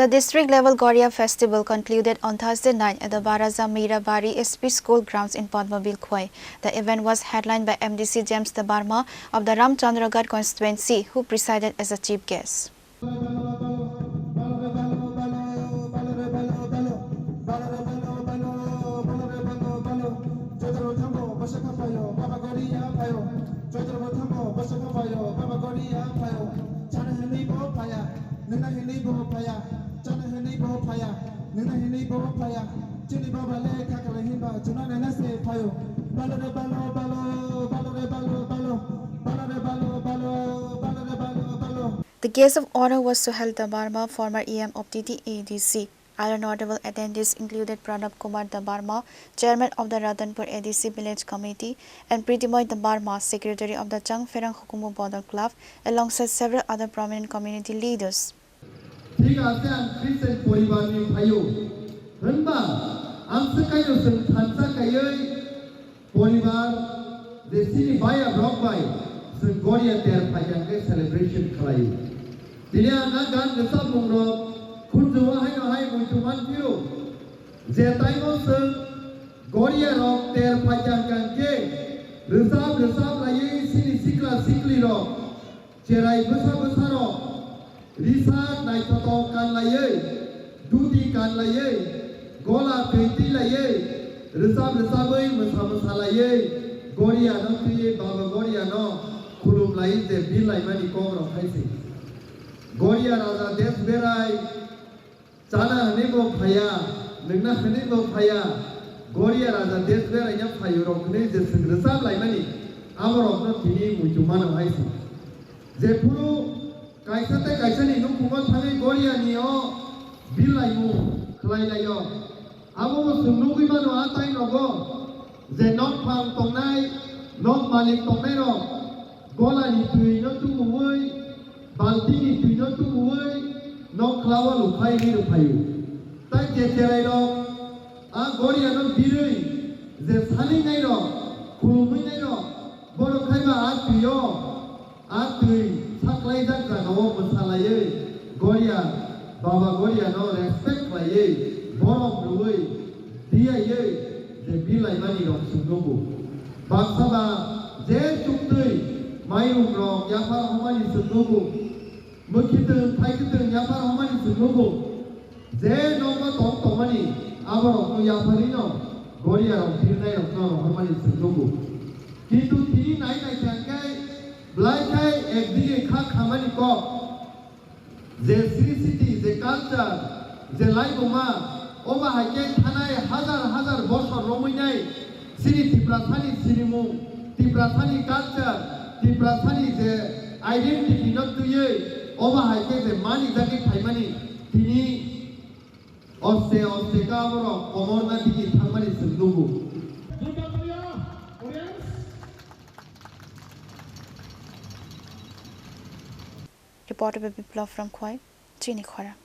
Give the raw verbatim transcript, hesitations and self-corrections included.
The district level Goria festival concluded on Thursday night at the Baraja Meira Bari S P school grounds in Padmabil Khowai. The event was headlined by M D C James Debbarma of the Ramchandragarh constituency, who presided as a chief guest. The guest of honor was Suhel Debbarma, former E M of T T A D C. Other notable attendees included Pranab Kumar Debbarma, chairman of the Ratanpur A D C Village Committee, and Pritimoy Debbarma, secretary of the Changpherang Hukumu Bodol Club, alongside several other prominent community leaders. Thik ase, ang Christian poribar ni phaio. Hwnba ang swkaino chwng thansa kaiwi poribar je chini baya rok bai chwng Goria ter phaikha khe celebration khlaio. Tini ang a gan rwchapmung rok khunju o haino hai muitu man phiro. Je taimo chwng Goria rok ter phaikha khe rwchap rwchap laiwi chini sikla sikli rok cherai bwsa bwsa rok risa naithotok kanlaiwi, duti kanlaiwi, gola twi twi laiwi, rwchap rwchabwi mwsa mwsa laiwi, Goria no twiwi Baba Goria no khulum laiwi je bill laimani kok rok hai se. Goria raja desh berai, chana hwnwi bo phaiya, nwngna hwnwi bo phaiya, Goria raja desh beraina phaio rok hwnwi je chwng rwchap laimani, abo rok no tini muitu mano hai se. Jephuru kaisa tei kaisa ni nukhungo thangwi Goria ni o bill laimung khlai laio. Abo bo chwng nugwi mano a time rogo je nok phang tongnai, nok malik tongnai rok gola ni twi no tubuwi, balti ni twi no tubuwi nok khla o luphai ri rwphaio. Tai je cherai rok a Goria no birwi je salinai rok, khulumwinai rok, borok khai ba a twi o A twi saklaijak jagao mwsalaiwi Goria, Baba Goria no respect khlaiwi, borom rwui, diyaiwi je bill laimani rok chwng nugo. Baksa ba je chuktwi mairum rok yaphar hwnmani chwng nugo, mwkhitwng phaikitwng yaphar hwnmani chwng nugo. Je nogo tong tongmani aborokno yapharino Goriarok birnairokno rohormani chwng nugo. Kintu tini nai naikha hwnkhe, belai khe ekdige kha khamani kok. Je srisiti, je culture, je laibuma, obo hai khe thanai hazar hazar bosor romwi nai. Chini Tiprasani sinimung, Tiprasani culture, Tiprasani je identity no twiwi obo hai khe je manijagwi phaimani, tini oste oste khe aborok komorna digi thangmani chwng nugo. Reporter by Biplab from Khowai, Chini Khorang.